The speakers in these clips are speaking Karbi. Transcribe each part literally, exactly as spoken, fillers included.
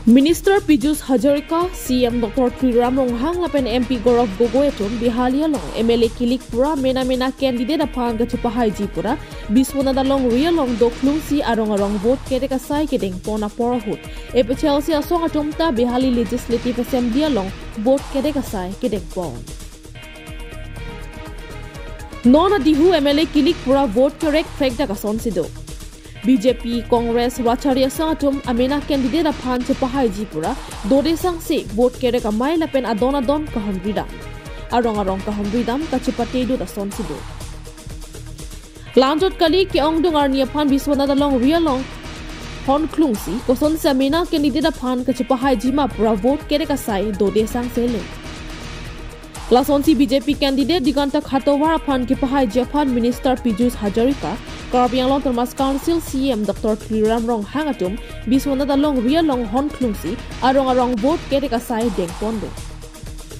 Minister Pijush Hazarika, C M Doctor Tuliram Ronghang lapen M P Gaurav Gogoi atum Behali along M L A kilik pura mena mena candidate aphan kachepahaiji pura Biswanath alongri along doklungsi arong arong vote kerek asai kedengpon apor ahut A P H L C asong atum ta Behali Legislative Assembly along vote kerek asai kedengpon. Non adihu M L A kilik pura vote kerek phekdak asonsi do. B J P, Congress, Rachari asong atum amena candidate aphan chepahaiji pura dode sangse vote kerek amei lapen adon adon kahumridam, arong arong kahumridam kachepatedut asonsi do. La-anchot kali ke-ongdung arni aphan Biswanath alongri along honklungsi kosonsi amena candidate aphan kachepahaiji ma pura vote kerek asai dode sangse le. Lasonsi B J P candidate Diganta Khattovar aphan kepahaiji aphan Minister Pijush Hazarika, Karbi Anglong Autonomous Council C M Doctor Tuliram Ronghang atum Biswanath alongri along honklungsi arong arong vote kerek asai dengpon do.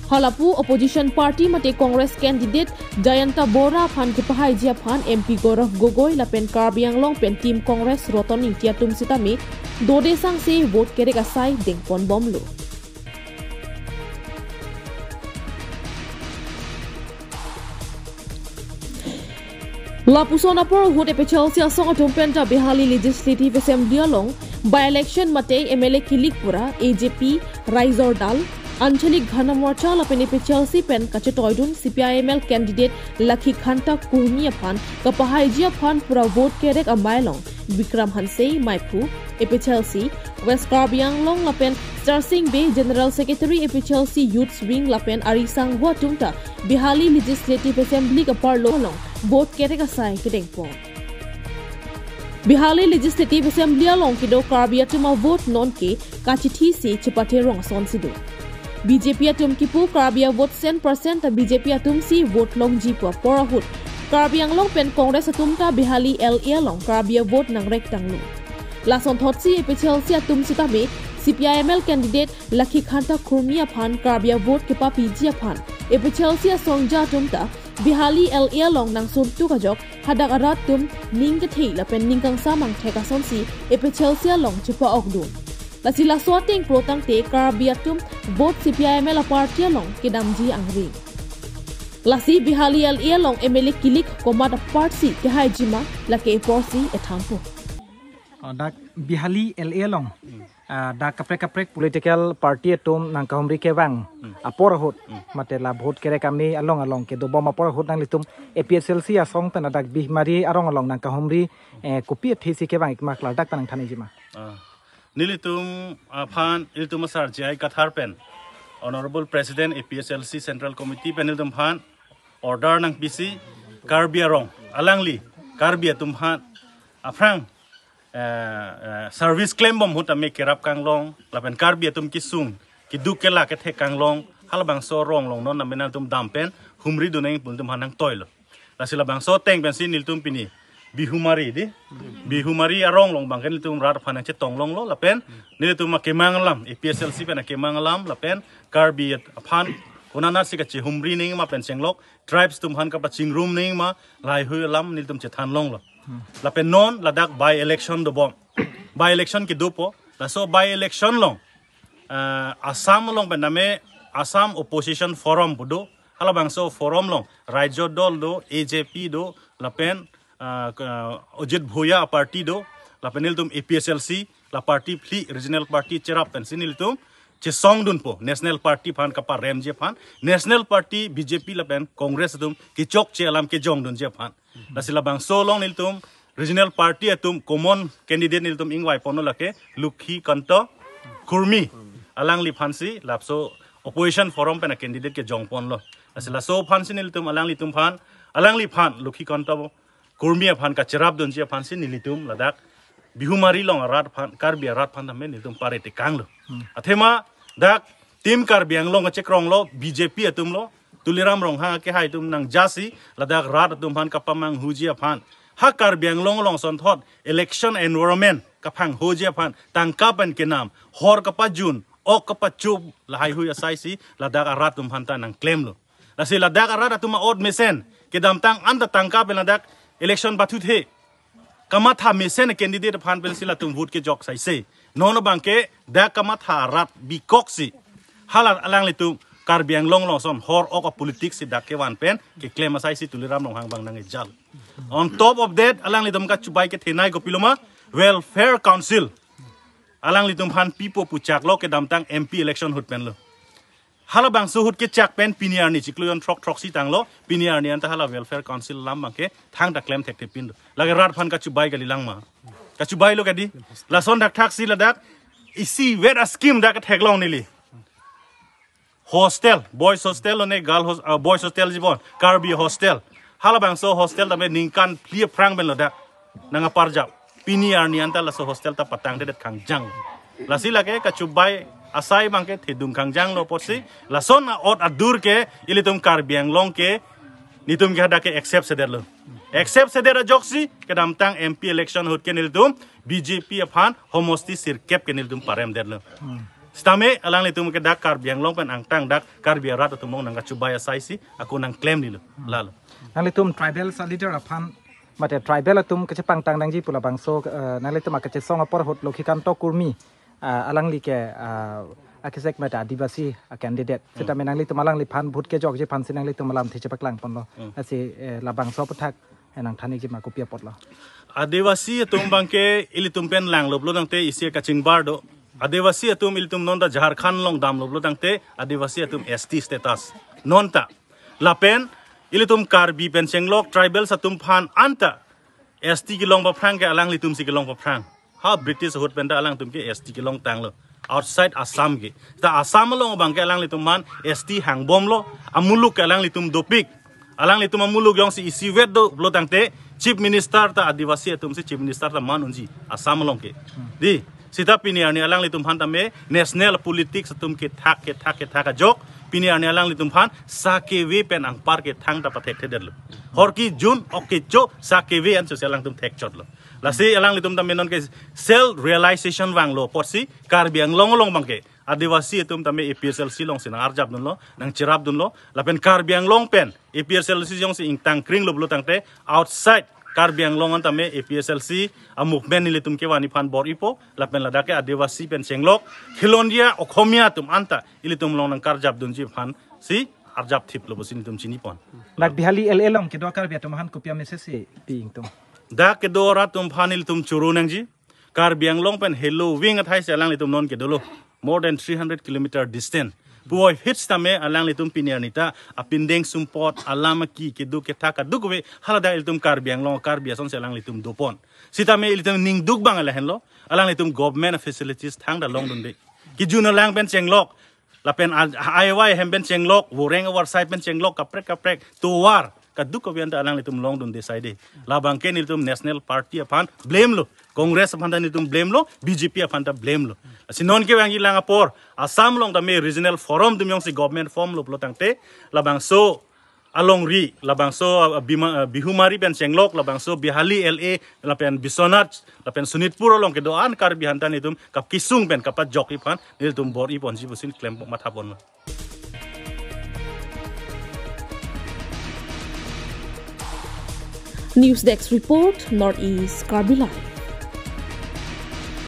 Halapu opposition party mate Congress candidate Jayanta Bora aphan kepahaiji aphan M P Gaurav Gogoi lapen Karbi Anglong pen Team Congress Roton Engti atum sitame dode sangse vote kerek asai dengpon bomlo. Lapuson apor ahut A P H L C asong atum penta Behali Legislative Assembly along by-election mate M L A kilik pura A J P, Raizor Dal, Anchalik Ghana Morcha lapen A P H L C pen kachetoidun C P I M L candidate Lakhi Kanta Kurmi aphan kapahaiji aphan pura vote kerek amei along Bikram Hanse, Maiphu, A P H L C, West Karbi Anglong lapen Star Singh Bey, General Secretary A P H L C Youth Wing lapen ari sangho atum ta Behali Legislative Assembly kaparlo along vote kerek asai kedengpon. Behali Legislative Assembly along kedo Karbi atum avote nonke kachithisi chepate rong asonsi do. B J P atum kipu Karbi avote cent percent ta B J P atumsi vote longji pu apor ahut Karbi Anglong pen Congress atum ta Behali L A along Karbi avote nangrektanglo. Lasonthotsi A P H L C atum sitame C P I M L candidate Lakhi Kanta Kurmi aphan Karbi avote kepapiji aphan A P H L C asongja atum ta Behali L A along nangsuntuk ajok hadak arat atum ning kethe lapen ning kangsam angthek asonsi A P H L C along chepa-okdun. Lasi laso ateng pro tangte Karbi atum vote C P I M L aparty along kedamji angring. Lasi Behali L A along M L A kilik komat aparty kehaiji ma lake eporsi ethanpo. Oh, dak Behali L A along, ah, dak kaprek kaprek political party atum nangkahumri kevang apor ahut, mate la vote kerek amei along along kedobom apor ahut nanglitum A P H L C asong pen dak Bihumari arong along nangkahumri, eh, kopi athesi kevang ik ma klardak pen nangthanji ma? Ah, nelitum aphan, nelitum asar J I Kathar pen, Honorable President A P H L C Central Committee pen nelitum aphan order nangpisi Karbi arong alangli Karbi atum aphan aphrang, eh, eh, service klembom ahut tame kerap kanglong lapen Karbi atum kesung keduk kelak kethek kanglong halabangso arong along non name nangtum dam pen humridun nangji pu nelitum aphan nangtoilo. Lasi labangso ateng pensi nelitum pini Bihumari di, Bihumari arong along abangke nelitum rat aphan nangchetong longlo lapen nelitum akemang alam, A P H L C pen akemang alam lapen Karbi aphan konatsi kachehumri nangji ma pen chenglok tribes atum aphan kapachingrum nangji ma lahaihui alam nelitum chethan longlo. Lapen non ladak by-election dobom. By-election kedopo. Laso by-election along, ah, Assam along pen name Assam Opposition Forum pu do. Halabangso forum along Raizor Dal do, A J P do, lapen, ah, k-, ah, Ajit Bhaiya aparty do, lapen nelitum A P H L C, la party phli regional party cherap pensi nelitum chesongdunpo, national party aphan kaparemji aphan, national party B J P lapen Congress atum kechokche alam kejongdunji aphan. Lasi labangso along nelitum regional party atum common candidate nelitum ingvaiponlo lake Lakhi Kanta Kurmi. Alangliphansi laso opposition forum pen acandidate kejongponlo. Lasi laso aphansi nelitum alanglitum aphan, alangliphan Lakhi Kanta Kurmi aphan kacherapdunji aphansi nelitum ladak Bihumari along arat aphan, Karbi arat aphan tame nelitum pare tekanglo. Athema dak Team Karbi Anglong kachekronglo, B J P atumlo, Tuliram Ronghang akehai atum nangjasi ladak rat atum aphan kapamanghuji aphan, ha Karbi Anglong along asonthot election environment kaphanghoji aphan tangka pen kenam, hor kapajun, ok kapachup, lahaihui asaisi ladak arat atum aphan ta nangklemlo. Lasi ladak arat atum a-ot mesen kedamtang anta tangka pen ladak election bathuthe. kamatha mesen candidate aphan pensi latum vote kejok saise. Non abangke dak kamatha rat bikok si hala alanglitum Karbi Anglong along ason hor ok a-politics si dak kevan pen keklem asai si Tuliram Ronghang abang nangkejal. On top of that, alanglitum kachubai kethenei kopiloma, Welfare Council alanglitum aphan pipo puchaklo kedamtang M P election ahut penlo. Halabangso ahut kechak pen pini arni chiklo jon throk throksi tanglo, pini arni anta hala Welfare Council alam abangke thangta klem thekthepinlo. Lake rat aphan kachubai kalilang ma? Kachubailo kadi. Lason thakthak si ladak isivet a-scheme dak theklong neli. Hostel, boys hostel lo ne girl hos-, ah, boys hostel jibon, Karbi hostel. Halabangso hostel tame ningkan phli aphrang pen ladak nangparjap. Pini arni anta laso hostel ta patangtedet kangjang. Lasi lake kachubai asai abangke thedung kangjanglo apotsi, lason a-ot adur ke ilitum Karbi Anglong ke nelitum ke hadak ke accept sedetlo. Accept sedet ajoksi kedamtang M P election ahut ke nelitum B J P aphan homosti sirkep ke nelitum paremdetlo. Sitame alanglitum ke dak Karbi Anglong pen angtang dak Karbi arat atum along nangkachubai asai si ako nangklemdetlo. Lalo. Nanglitum tribal sa leader aphan, mate tribal atum kachepangtang nangji pu labangso, eh, nanglitum akachesong apor ahut Lokhikanto Kurmi, ah, alangli ke, ah, akesek mate Adivasi a-candidate. Sitame nanglitum alangliphan vote kejokji aphansi nanglitum alamthe chepaklang ponlo. Hmm. Lasi, eh, labangso aputhak, eh, nangthan-ikji ma, kopi apotlo? Adivasi atum abangke ilitum pen langlo pulo tangte isi kachingbar do. Adivasi atum ilitum nonta Jharkhand along damlo pulo tangte Adivasi atum S T status. Nonta. Lapen ilitum Karbi pen chenglok tribals atum aphan anta S T kelong paphrang ke alanglitum si kelong paphrang. Ha British ahut penta alangtum ke S T kelong tanglo. Outside Assam ke. Ta Assam along abangke alanglitum aphan S T hangbomlo. Amuluk ke alanglitum dopik. Alanglitum amuluk jongsi isivet do pulo tangte Chief Minister ta Adivasi atum si Chief Minister ta man unji Assam along ke. Di, sita pini arni alanglitum aphan tame national politics atum kethak, kethak, kethak ajok. Pini arni alanglitum aphan sakeve pen angpar ke thangta pathekthedetlo. Hor kejun, ok kecho, sakeve anchotsi alangtum thekchotlo. Lasi alanglitum tame non ke self realization vanglo apotsi Karbi Anglong along abangke Adivasi atum tame A P H L C alongsi nangarjapdunlo, nangcherapdunlo, lapen Karbi Anglong pen A P H L C jongsi ingtang kringlo pulo tangte outside Karbi Anglong an tame A P H L C a-movement nelitum kevan aphan bor-ipo, lapen ladak ke Adivasi pen chenglok, Khilonjia Okhomia atum anta ilitum along nangkarjapdunji aphansi arjapthiplo pusi nelitum chinipon. Dak Bihali L A along kedo Karbi atum aphan kopi a-message si pi ingtung? Dak kedo rat atum aphan ilitum choro nangji. Karbi Anglong pen Helo Wing athai si alanglitum non kedolo. More than three hundred kilometer distance. Puvoiphit sitame alanglitum pini arni ta apindeng sumpot, alam aki, keduk kethak kadokave haladak ilitum Karbi Anglong, Karbi asonsi alanglitum dopon. Sitame ilitum ningduk abang lahenlo. Alanglitum government facilities thangta longdunde. Kejun alang pen chenglok, lapen a-, a-, aiwai hem pen chenglok, voreng avarsai pen chenglok, kaprek kaprek, tovar, kadokave anta alanglitum longdunde saide. Labangke nelitum National Party aphan blame lo, Congress aphan ta nelitum blame lo, B J P aphan ta blame lo. Lasi non kevangjilang apor, Assam along tame regional forum atum jongsi government formlo pulo tangte, labangso alongri, labangso, ah, Bima-, ah, Bihumari pen chenglok, labangso Bihali L A, lapen Biswanath, lapen Sonitpur along kedo-an Karbi aphan ta nelitum kapkisung pen kapajokji aphan nelitum bor-iponji pusi klem mathapon. News Desk Report, North East Karbi Live.